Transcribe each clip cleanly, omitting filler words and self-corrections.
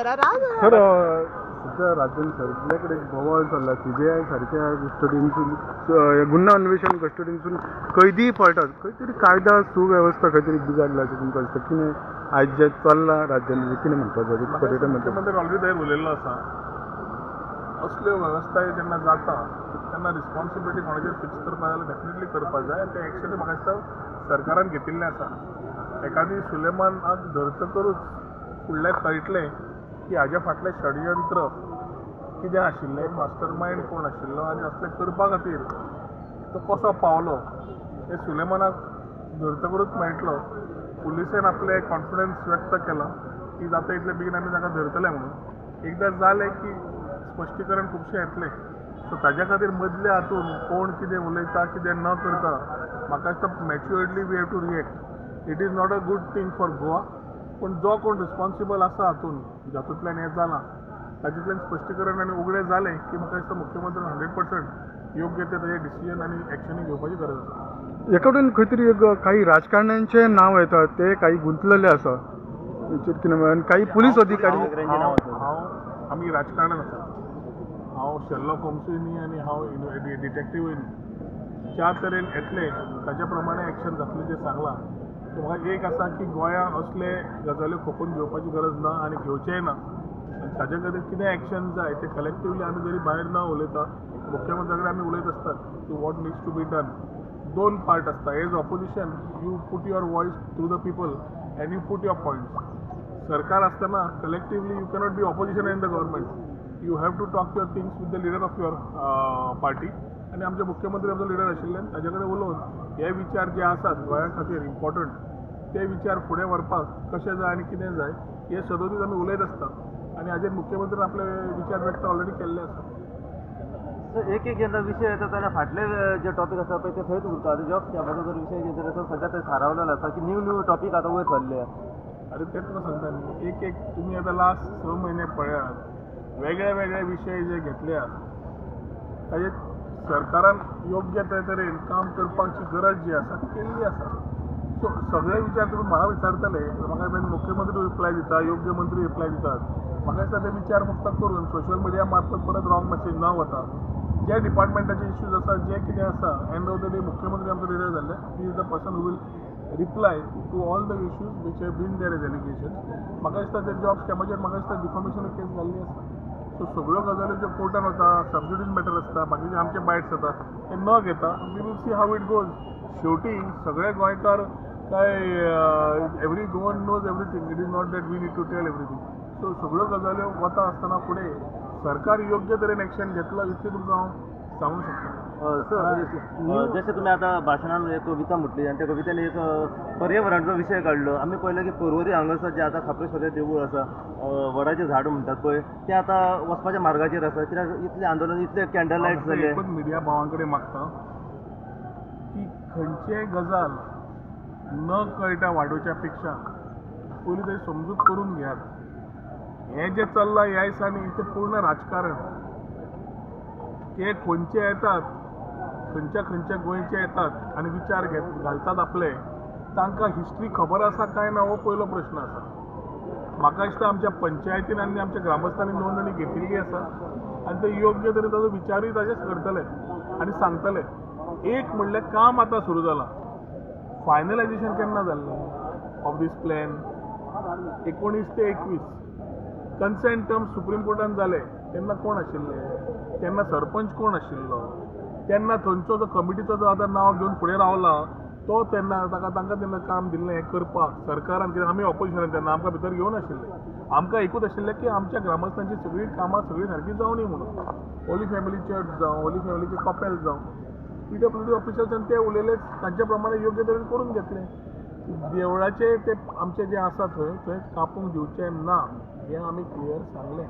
Sir, सध्या राज्यान सगळे कडेन बोवाळ चल्ला. सीबीआय सारक्या कस्टडीनसून, गुन्हा अन्वेषण कस्टडीनसून कैदी पळटात. खंय तरी कायदा सुवेवस्था खंय तरी बिगाडला अशें तुमकां दिसता? कितें आयज जें चल्लां राज्यान, कितें म्हणपाक जाय पर्यटन मंत्री? मुख्यमंत्री ऑलरेडी थंय उलयल्लो आसा. असल्यो वेवस्थाय जेन्ना जाता तेन्ना रिस्पॉन्सिबिलिटी कोणाचेर फिक्स करपा जाल्यार डेफिनेटली करपा जाय आनी तें एक्शन म्हाका दिसता सरकारान घेतिल्लें आसा. एकादी सुलेमानाक धरतकरूच फुडलें कळटलें की हाज्या फाटलें षडयंत्र कितें आशिल्लें, मास्टर मायंड कोण आशिल्लो आनी असलें करपा खातीर तो कसो पावलो, हें सुलेमानाक धरतकरूच मेळटलो. पुलिसेन आपलें कॉन्फिडन्स व्यक्त केलां की जाता इतले बेगीन आमी ताका धरतले म्हणून. एकदां जालें की स्पश्टीकरण खुबशें येतलें. सो ताज्या खातीर मदल्या हातून कोण कितें उलयता, कितें न करता, म्हाका दिसता maturely we have to react. It is not a good thing for Goa, पूण जो कोण रिस्पॉन्सिबल आसा हातून, जातूंतल्यान हें जालां, तातूंतल्यान स्पश्टीकरण आनी उगडें जालें की म्हाका दिसता मुख्यमंत्र्यान 100% योग्य ते ताजें डिसिजन आनी एक्शनूय घेवपाची गरज आसा. एका वटेन खंय तरी एक काही राजकारण्यांचे नांव येता, ते काही गुंतलेले आसा हेचेर कितें, आनी काही पुलीस अधिकारी. हांव आमी राजकारणान आसा. हांव शेर्लॉक होम्सूय न्ही आनी हांव डिटेक्टिवूय न्ही. ज्या तरेन येतलें ताच्या प्रमाणे एक्शन जातलें जें सांगलां. सो म्हाका एक आसा की गोंयांत असले गजाल्यो खपोवन घेवपाची गरज ना आनी घेवचेंय ना. आनी ताजे खातीर कितें एक्शन जाय तें कलेक्टिवली आमी जरी भायर ना उलयता, मुख्यमंत्र्या कडेन आमी उलयत आसतात की what needs to be done. दोन पार्ट आसता. As opposition, you put your voice through the people and you put your points. सरकार आसतना collectively you cannot be opposition in the government. You have to talk your things with the leader of your party. आनी आमचे मुख्यमंत्री आमचो leader आशिल्ल्यान ताजे कडेन उलोवन हे विचार जे आसात गोंया खातीर इम्पॉर्टंट, ते विचार फुडें व्हरपाक कशें जाय आनी कितें जाय, हे सदोदीत आमी उलयत आसता आनी हाजेर मुख्यमंत्र्यान आपले विचार व्यक्त ऑलरेडी केल्ले आसा. सो एक एक जेन्ना विशय येता तेन्ना फाटले जे टॉपीक आसा पळय ते थंयच उरता. आतां जॉब स्कॅमाचो जर विशय घेतलो जाल्यार सद्या थंय थारावलेलो आसा की न्यू न्यू टॉपीक आतां वयर सरले. अरे, तेच तुका सांगता न्ही. एक एक तुमी आतां लास्ट 6 म्हयने पळयात, वेगळे वेगळे विशय जे घेतल्यात ताजेर सरकारान योग्य ते तरेन काम करपाची गरज जी आसा ती केल्ली आसा. सो सगळे विचार तुमी म्हाका विचारतले, म्हाका दिसता मुख्यमंत्री रिप्लाय दिता, योग्य मंत्री रिप्लाय दितात. म्हाका दिसता ते विचार फक्त करून सोशल मिडिया मार्फत परत रॉंग मेसेज न वता, जे डिपार्टमेंटाचे इश्यूज आसा, जे कितें आसा, एंड ऑफ the day मुख्यमंत्री आमचो लिडर जाल्ले, he is the person who will reply to all the issues which have been there as allegation. म्हाका दिसता ते जॉब स्कॅमाचेर म्हाका दिसता डिफॉमेशन केस घाल्ली आसा. सो सगळ्यो गजाली ज्यो कोर्टान वता, सब ज्युडीस मॅटर आसता, बाकीचे आमचे बायट्स जाता, ते न घेता we will see how it goes. शेवटी सगळे गोंयकार काय every Goan knows everything. It is not that we need to tell everything. So सगळ्यो गजाल्यो वता आसतना फुडें सरकार योग्य तरेन एक्शन घेतलो इतलें तुमकां हांव सांगूंक शकता. सर, जशें तुमी आतां भाशणान एक कविता म्हटली आनी त्या कवितेन एक पर्यावरणाचो विशय काडलो. आमी पळयलो की पर्वरी हांगासर जें आतां खाप्रेश्वराचें देवूळ आसा, वडाचें झाड म्हणटात पळय, तें आतां वचपाच्या मार्गाचेर आसा, कित्याक इतलें आंदोलन, इतले कॅन्डल लायट जाले. एकूच मिडिया भावां कडेन मागता की खंयचेय गजाल न कळटा वाडोवच्या पेक्षा पयलीं तरी समजूत करून घेयात. हें जें चल्लां ह्या दिसांनी तें पूर्ण राजकारण. ते खंयचे येतात, खंयच्या खंयच्या गोंयचे येतात आनी विचार घेत घालतात आपले, तांकां हिस्ट्री खबर आसा काय ना हो पयलो प्रश्न आसा. म्हाका दिसता आमच्या पंचायतीन आनी आमच्या ग्रामस्थांनी नोंदणी घेतिल्ली आसा आनी ते योग्य तरेन ताजो विचारूय ताजेच करतले आनी सांगतले. एक म्हणल्यार काम आतां सुरू जालां. फायनलायझेशन केन्ना जाल्लें ऑफ these plan? 19 ते 21. कन्सेंट टर्म्स सुप्रीम कोर्टान जाले तेन्ना कोण आशिल्ले? तेन्ना सरपंच कोण आशिल्लो? तेन्ना थंयचो जो कमिटीचो जो आतां नांव घेवन फुडें रावला तो तेन्ना ताका तांकां तेन्ना काम दिल्लें हें करपाक सरकारान, कित्याक आमी ऑपोजिशनान तेन्ना आमकां भितर घेवनाशिल्ले. आमकां एकूच आशिल्लें की आमच्या ग्रामस्थांची सगळीं कामां सगळीं सारकीं जावनी म्हणून. होली फॅमिली चर्च जावं, होली फॅमिलीचें कपेल जावं, पीडब्ल्यूडी ऑफिशल्सान ते उलयले, तांच्या प्रमाणे योग्य तरेन करून घेतलें. देवळाचे ते आमचे जे आसा थंय, थंय कापूंक दिवचें ना हें आमी क्लियर सांगलें.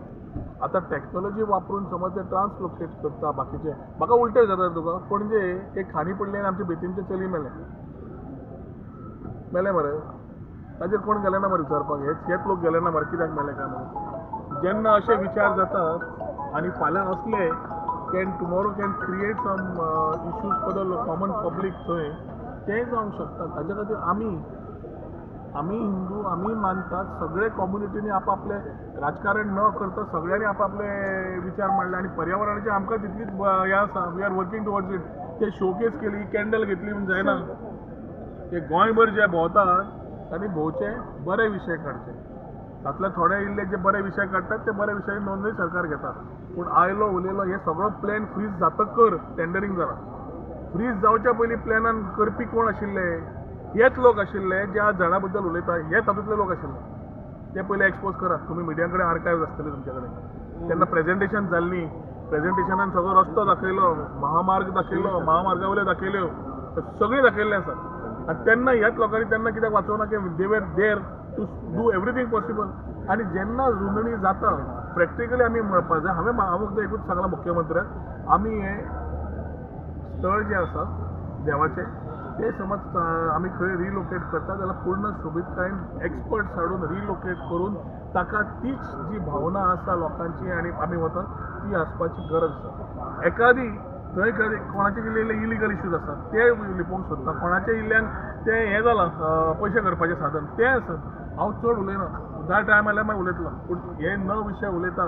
आतां टॅक्नोलॉजी वापरून समज ते ट्रान्सलोकेट करता बाकीचे. म्हाका उलटें विचारता तुका, पणजे एक खाणी पडली आनी आमच्या बेतींचें चली मेलें. मेलें मरे, ताजेर कोण गेले ना मरे विचारपाक? हेच हेच लोक गेले ना मरे कित्याक मेले काय म्हणून? जेन्ना अशे विचार जातात आनी फाल्यां असले can tomorrow can create some issues for the common public, थंय तें जावंक शकता. ताच्या खातीर आमी आमी हिंदू आमी मानतात सगळे कम्युनिटीनी आपापले राजकारण न करता सगळ्यांनी आपापले विचार मांडले आनी पर्यावरणाचे आमकां तितलीच हें आसा. We are working towards it. ते शोकेस केली, कॅन्डल घेतली म्हूण जायना. ते गोंयभर जे भोंवतात तांणी भोंवचे, बरे विशय काडचे. तातले थोडे इल्ले जे बरे विशय काडटात ते बरे विशय नोंदणी सरकार घेता. पूण आयलो उलयलो हे सगळो प्लॅन फ्रीज जातकर टेंडरींग जाला. फ्रीज जावच्या पयलीं प्लॅनान करपी कोण आशिल्ले? हेच लोक आशिल्ले जे आज झाडा बद्दल उलयता, हे तातूंतले लोक आशिल्ले. ते पयले एक्सपोज करात तुमी. मिडिया कडेन आर्कायव्ज आसतले तुमचे कडेन. तेन्ना प्रेजेंटेशन जाल्ली, प्रेजेंटेशनान सगळो रस्तो दाखयलो, महामार्ग दाखयलो, महामार्गा वयल्यो दाखयल्यो, सगळें दाखयल्लें आसा. आनी तेन्ना ह्याच लोकांनी तेन्ना कित्याक वाचोवना की they were there to do everything possible. आनी जेन्ना रुंदणी जाता प्रॅक्टिकली आमी म्हणपाक जाय. हांवें फक्त एकूच सांगलां मुख्यमंत्र्याक, आमी हें स्थळ जें आसा देवाचें तें समज आमी खंय रिलोकेट करता जाल्यार पूर्ण सोबीतकायेन एक्सपर्ट्स हाडून रिलोकेट करून ताका तीच जी भावना आसा लोकांची आनी आमी वतात ती आसपाची गरज आसा. एकादी थंय कोणाचे कितें इल्ले इलिगल इश्यूज आसात ते लिपोवंक सोदता, कोणाचे इल्ल्यान तें हें जालां पयशे करपाचें साधन तें आसत. हांव चड उलयना, जाय टायम आयल्यार मागीर उलयतलो. पूण हे न विशय उलयता,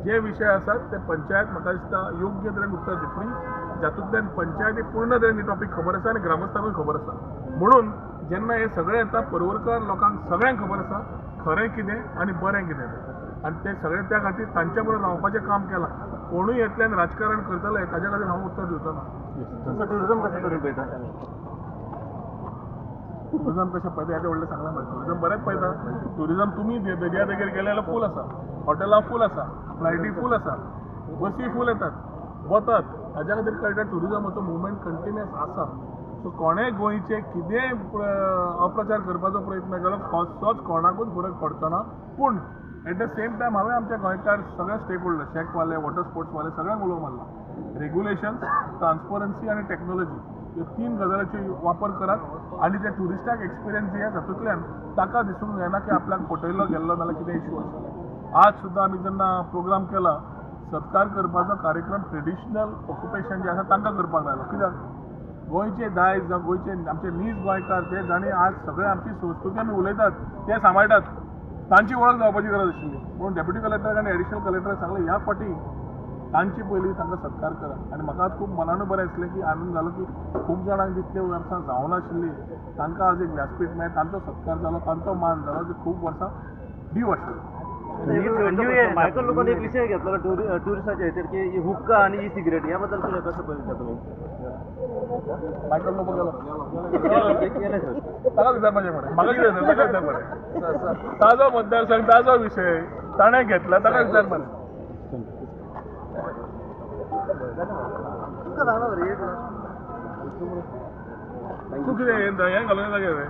जे विशय आसात ते पंचायत म्हाका दिसता योग्य तरेन उत्तर दितली, जातूंतल्यान पंचायती पूर्ण तरेन ही टॉपीक खबर आसा आनी ग्रामस्थांकूय खबर आसा. म्हणून जेन्ना हे सगळें येता पर्वरकर लोकांक सगळ्यांक खबर आसा खरें कितें आनी बरें कितें तें, आनी ते सगळे त्या खातीर तांच्या बरोबर रावपाचें काम केलां. कोणूय येतल्यान राजकारण करतले ताच्या खातीर हांव उत्तर दिवचो ना. टुरिझम कशें करून पळयता? टुरिझम कशें पळयता हें व्हडलें सांगलां मरे. टुरिझम बरेंच पळयता. टुरिझम तुमी दर्या देगेर गेले जाल्यार फूल आसा, हॉटेलां फूल आसा, फ्लायटी फूल आसा, बसी फूल येतात वतात. ताज्या खातीर कळटा टुरिझमाचो मुवमेंट कंटिन्युअस आसा. सो कोणेय गोंयचे कितेंय अप्रचार करपाचो प्रयत्न केलो कसोच कोणाकूच फरक पडचो ना. पूण एट the same time हांवें आमच्या गोंयकार सगळे स्टेक होल्डर, शॅकवाले, वॉटर स्पोर्ट्सवाले सगळ्यांक उलो मारला, रेगुलेशन्स, ट्रान्सपरन्सी आनी टॅक्नोलॉजी ह्यो तीन गजालीचो वापर करात आनी ते ट्युरिस्टाक एक्सपिरियन्स दियात, जातूंतल्यान ताका दिसूंक जायना की आपल्याक फटयल्लो गेल्लो नाल्यार कितें इशू आशिल्लो. आज सुद्दां आमी जेन्ना प्रोग्राम केला, सत्कार करपाचो कार्यक्रम ट्रेडिशनल ऑक्युपेशन जें आसा तांकां करपाक लायलो. कित्याक गोंयचे दायज जावं गोंयचे आमचे नीज गोंयकार ते जांणी आज सगळे आमची संस्कृती आमी उलयतात ते सांबाळटात, तांची वळख जावपाची गरज आशिल्ली. म्हणून डेप्युटी कलेक्टर आनी एडिशनल कलेक्टराक सांगलें ह्या फावटी तांची पयलीं तांकां सत्कार करा. आनी म्हाका आज खूब मनानूय बरें दिसलें की आनंद जालो की खूब जाणांक जितले वर्सां जावनाशिल्लीं तांकां आज एक व्यासपीठ मेळ्ळें, तांचो सत्कार जालो, तांचो मान जालो, जे खूब वर्सां दीव आशिल्ले. मायकल लोकांनी एक विशय घेतलो ट्युरिस्टाच्या हेचेर की हुक्का आनी ई सिगरेट ह्या बद्दल कितें कशें पळयता तुमी? मायकल लोबो गेलो, गेले सर. ताका विचारपाचें मरे, म्हाका कितें जाय, ताका विचार मरे. ताजो मतदारसंघ, ताजो विशय ताणें घेतला, ताका विचार मरे. तुमकां सांगला मरे. तूं कितें हें घालून जागे रे.